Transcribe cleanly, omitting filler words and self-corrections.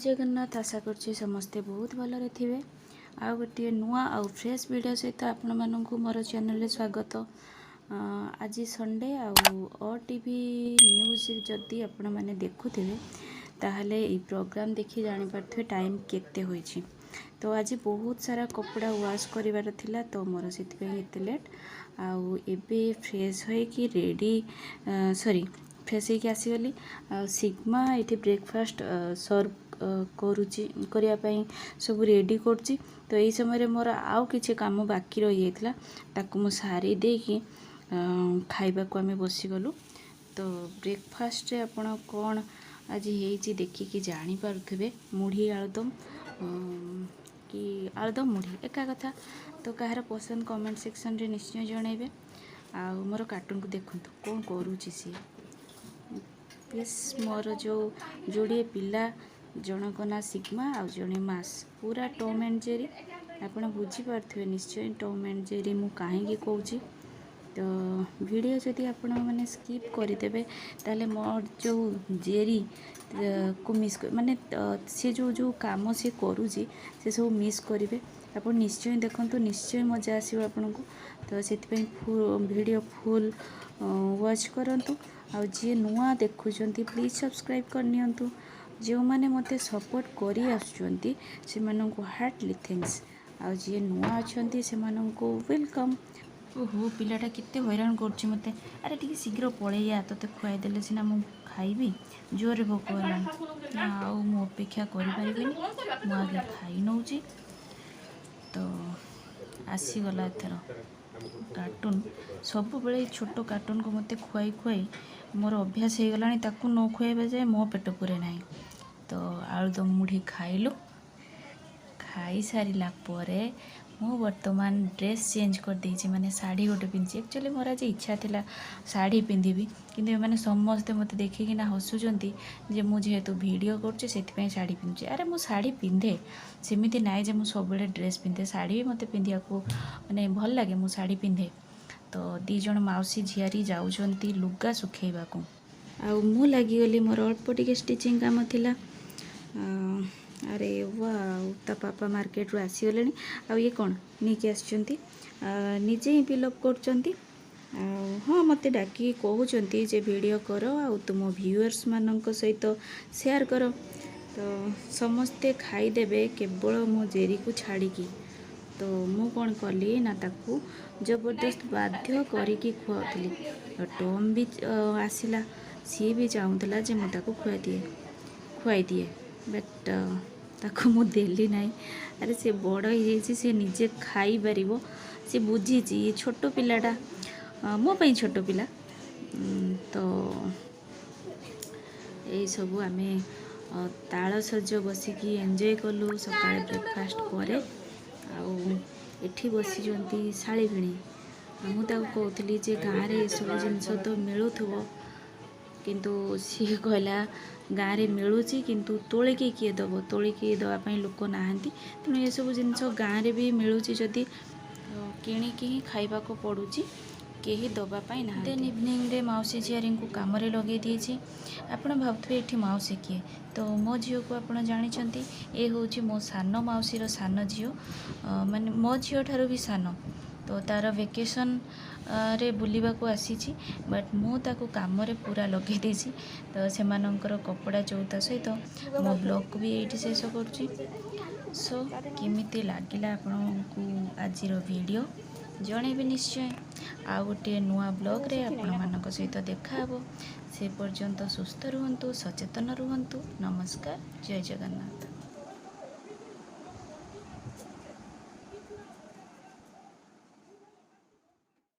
ଜଗନ୍ନାଥ। ଆଶା କରୁଛି ସମସ୍ତେ ବହୁତ ଭଲରେ ଥିବେ। ଆଉ ଗୋଟିଏ ନୂଆ ଆଉ ଫ୍ରେଶ୍ ଭିଡ଼ିଓ ସହିତ ଆପଣମାନଙ୍କୁ ମୋର ଚ୍ୟାନେଲରେ ସ୍ୱାଗତ। ଆଜି ସଣ୍ଡେ ଆଉ ଓଟିଭି ନ୍ୟୁଜ୍ ଯଦି ଆପଣମାନେ ଦେଖୁଥିବେ, ତାହେଲେ ଏଇ ପ୍ରୋଗ୍ରାମ୍ ଦେଖି ଜାଣିପାରୁଥିବେ ଟାଇମ୍ କେତେ ହୋଇଛି। ତ ଆଜି ବହୁତ ସାରା କପଡ଼ା ୱାଶ୍ କରିବାର ଥିଲା, ତ ମୋର ସେଥିପାଇଁ ଏତେ ଲେଟ୍। ଆଉ ଏବେ ଫ୍ରେଶ୍ ହୋଇକି ରେଡ଼ି, ସରି, ଫ୍ରେଶ୍ ହେଇକି ଆସିଗଲି। ଆଉ ସିଗ୍ମା ଏଇଠି ବ୍ରେକଫାଷ୍ଟ ସର୍ଭ କରୁଛି, କରିବା ପାଇଁ ସବୁ ରେଡ଼ି କରୁଛି। ତ ଏଇ ସମୟରେ ମୋର ଆଉ କିଛି କାମ ବାକି ରହିଯାଇଥିଲା, ତାକୁ ମୁଁ ସାରି ଦେଇକି ଖାଇବାକୁ ଆମେ ବସିଗଲୁ। ତ ବ୍ରେକଫାଷ୍ଟରେ ଆପଣ କ'ଣ ଆଜି ହେଇଛି ଦେଖିକି ଜାଣିପାରୁଥିବେ, ମୁଢ଼ି ଆଳୁଦମ କି ଆଳୁଦମ ମୁଢ଼ି ଏକା କଥା। ତ କାହାର ପସନ୍ଦ, କମେଣ୍ଟ ସେକ୍ସନରେ ନିଶ୍ଚୟ ଜଣାଇବେ। ଆଉ ମୋର କାର୍ଟୁନକୁ ଦେଖନ୍ତୁ, କ'ଣ କରୁଛି ସିଏ। ୟେସ୍, ମୋର ଯେଉଁ ଯୋଡ଼ିଏ ପିଲା, ଜଣଙ୍କ ନାଁ ସିଗ୍ମା ଆଉ ଜଣେ ମାସ୍, ପୁରା ଟମ୍ ଆଣ୍ଡ ଜେରି। ଆପଣ ବୁଝିପାରୁଥିବେ ନିଶ୍ଚୟ ଟମ୍ ଆଣ୍ଡ ଜେରି ମୁଁ କାହିଁକି କହୁଛି। ତ ଭିଡ଼ିଓ ଯଦି ଆପଣମାନେ ସ୍କିପ୍ କରିଦେବେ, ତାହେଲେ ମୋର ଯେଉଁ ଜେରି କୁ ମିସ୍, ମାନେ ସେ ଯେଉଁ ଯେଉଁ କାମ ସିଏ କରୁଛି, ସେ ସବୁ ମିସ୍ କରିବେ। ଆପଣ ନିଶ୍ଚୟ ଦେଖନ୍ତୁ, ନିଶ୍ଚୟ ମଜା ଆସିବ ଆପଣଙ୍କୁ। ତ ସେଥିପାଇଁ ଭିଡ଼ିଓ ଫୁଲ୍ ୱାଚ୍ କରନ୍ତୁ। ଆଉ ଯିଏ ନୂଆ ଦେଖୁଛନ୍ତି, ପ୍ଲିଜ୍ ସବସ୍କ୍ରାଇବ୍ କରିନିଅନ୍ତୁ। ଯେଉଁମାନେ ମୋତେ ସପୋର୍ଟ କରି ଆସୁଛନ୍ତି, ସେମାନଙ୍କୁ ହାର୍ଟଲି thanks. ଆଉ ଯିଏ ନୂଆ ଅଛନ୍ତି, ସେମାନଙ୍କୁ welcome. ଓହୋ, ପିଲାଟା କେତେ ହଇରାଣ କରୁଛି ମୋତେ। ଆରେ, ଟିକେ ଶୀଘ୍ର ପଳେଇ ଆ, ତୋତେ ଖୁଆଇଦେଲେ ସିନା ମୁଁ ଖାଇବି। ଜୋରରେ ଭୋକ ହେଲାଣି ନା, ଆଉ ମୁଁ ଅପେକ୍ଷା କରିପାରିବିନି, ମୁଁ ଆଗେ ଖାଇ ନେଉଛି। ତ ଆସିଗଲା ଏଥର କାର୍ଟୁନ୍। ସବୁବେଳେ ଏଇ ଛୋଟ କାର୍ଟୁନ୍କୁ ମୋତେ ଖୁଆଇ ଖୁଆଇ ମୋର ଅଭ୍ୟାସ ହେଇଗଲାଣି, ତାକୁ ନ ଖୁଆଇବା ଯାଏ ମୋ ପେଟ ପୁରେ ନାହିଁ। ତ ଆଳୁଦମ ମୁଢ଼ି ଖାଇଲୁ। ଖାଇସାରିଲା ପରେ ମୁଁ ବର୍ତ୍ତମାନ ଡ୍ରେସ୍ ଚେଞ୍ଜ କରିଦେଇଛି, ମାନେ ଶାଢ଼ୀ ଗୋଟେ ପିନ୍ଧିଛି। ଆକ୍ଚୁଆଲି ମୋର ଆଜି ଇଚ୍ଛା ଥିଲା ଶାଢ଼ୀ ପିନ୍ଧିବି, କିନ୍ତୁ ଏମାନେ ସମସ୍ତେ ମୋତେ ଦେଖିକିନା ହସୁଛନ୍ତି ଯେ ମୁଁ ଯେହେତୁ ଭିଡ଼ିଓ କରୁଛି, ସେଥିପାଇଁ ଶାଢ଼ୀ ପିନ୍ଧୁଛି। ଆରେ, ମୁଁ ଶାଢ଼ୀ ପିନ୍ଧେ, ସେମିତି ନାହିଁ ଯେ ମୁଁ ସବୁବେଳେ ଡ୍ରେସ୍ ପିନ୍ଧେ। ଶାଢ଼ୀ ବି ମୋତେ ପିନ୍ଧିବାକୁ ମାନେ ଭଲ ଲାଗେ, ମୁଁ ଶାଢ଼ୀ ପିନ୍ଧେ। ତ ଦୁଇ ଜଣ ମାଉସୀ ଝିଆରୀ ଯାଉଛନ୍ତି ଲୁଗା ଶୁଖେଇବାକୁ ଆଉ ମୁଁ ଲାଗିଗଲି, ମୋର ଅଳ୍ପ ଟିକେ ଷ୍ଟିଚିଂ କାମ ଥିଲା। ଆରେ ଆଉ ତା ପାପା ମାର୍କେଟରୁ ଆସିଗଲେଣି। ଆଉ ଇଏ କ'ଣ ନେଇକି ଆସିଛନ୍ତି, ନିଜେ ହିଁ ଫିଲ୍ଅପ୍ କରୁଛନ୍ତି। ଆଉ ହଁ, ମୋତେ ଡାକିକି କହୁଛନ୍ତି ଯେ ଭିଡ଼ିଓ କର ଆଉ ତୁମ ଭିଉଅର୍ସମାନଙ୍କ ସହିତ ସେୟାର କର। ତ ସମସ୍ତେ ଖାଇଦେବେ, କେବଳ ମୋ ଜେରିକୁ ଛାଡ଼ିକି। ତ ମୁଁ କ'ଣ କଲି ନା, ତାକୁ ଜବରଦସ୍ତ ବାଧ୍ୟ କରିକି ଖୁଆଉଥିଲି। ଟମ୍ ବି ଆସିଲା, ସିଏ ବି ଚାହୁଁଥିଲା ଯେ ମୁଁ ତାକୁ ଖୁଆଇଦିଏ ଖୁଆଇଦିଏ, ବଟ୍ ତାକୁ ମୁଁ ଦେଲି ନାହିଁ। ଆରେ, ସେ ବଡ଼ ହେଇଯାଇଛି, ସେ ନିଜେ ଖାଇପାରିବ, ସେ ବୁଝିଛି। ଇଏ ଛୋଟ ପିଲାଟା, ମୋ ପାଇଁ ଛୋଟ ପିଲା। ତ ଏଇସବୁ ଆମେ ତାଳସଜ ବସିକି ଏନ୍ଜୟ କଲୁ ସକାଳେ ବ୍ରେକଫାଷ୍ଟ ପରେ। ଆଉ ଏଠି ବସିଛନ୍ତି ଶାଳୀ ଭିଣେଇ। ମୁଁ ତାକୁ କହୁଥିଲି ଯେ ଗାଁରେ ଏସବୁ ଜିନିଷ ତ ମିଳୁଥିବ, କିନ୍ତୁ ସିଏ କହିଲା ଗାଁରେ ମିଳୁଛି, କିନ୍ତୁ ତୋଳିକି କିଏ ଦେବ? ତୋଳିକି ଦେବା ପାଇଁ ଲୋକ ନାହାନ୍ତି। ତେଣୁ ଏସବୁ ଜିନିଷ ଗାଁରେ ବି ମିଳୁଛି, ଯଦି କିଣିକି ହିଁ ଖାଇବାକୁ ପଡ଼ୁଛି, କେହି ଦେବା ପାଇଁ ନାହାନ୍ତି। ଦେନ୍ ଇଭିନିଂରେ ମାଉସୀ ଝିଆରୀଙ୍କୁ କାମରେ ଲଗେଇ ଦେଇଛି। ଆପଣ ଭାବୁଥିବେ ଏଠି ମାଉସୀ କିଏ? ତ ମୋ ଝିଅକୁ ଆପଣ ଜାଣିଛନ୍ତି, ଏ ହେଉଛି ମୋ ସାନ ମାଉସୀର ସାନ ଝିଅ, ମାନେ ମୋ ଝିଅ ଠାରୁ ବି ସାନ। ତ ତା'ର ଭେକେସନ୍ ରେ ବୁଲିବାକୁ ଆସିଛି, ବଟ୍ ମୁଁ ତାକୁ କାମରେ ପୁରା ଲଗେଇ ଦେଇଛି। ତ ସେମାନଙ୍କର କପଡ଼ା ଚଉତା ସହିତ ମୋ ବ୍ଲଗ୍କୁ ବି ଏଇଠି ଶେଷ କରୁଛି। ସୋ କେମିତି ଲାଗିଲା ଆପଣଙ୍କୁ ଆଜିର ଭିଡ଼ିଓ, ଜଣେଇବେ ନିଶ୍ଚୟ। ଆଉ ଗୋଟିଏ ନୂଆ ବ୍ଲଗ୍ରେ ଆପଣମାନଙ୍କ ସହିତ ଦେଖାହେବ। ସେ ପର୍ଯ୍ୟନ୍ତ ସୁସ୍ଥ ରୁହନ୍ତୁ, ସଚେତନ ରୁହନ୍ତୁ। ନମସ୍କାର, ଜୟ ଜଗନ୍ନାଥ।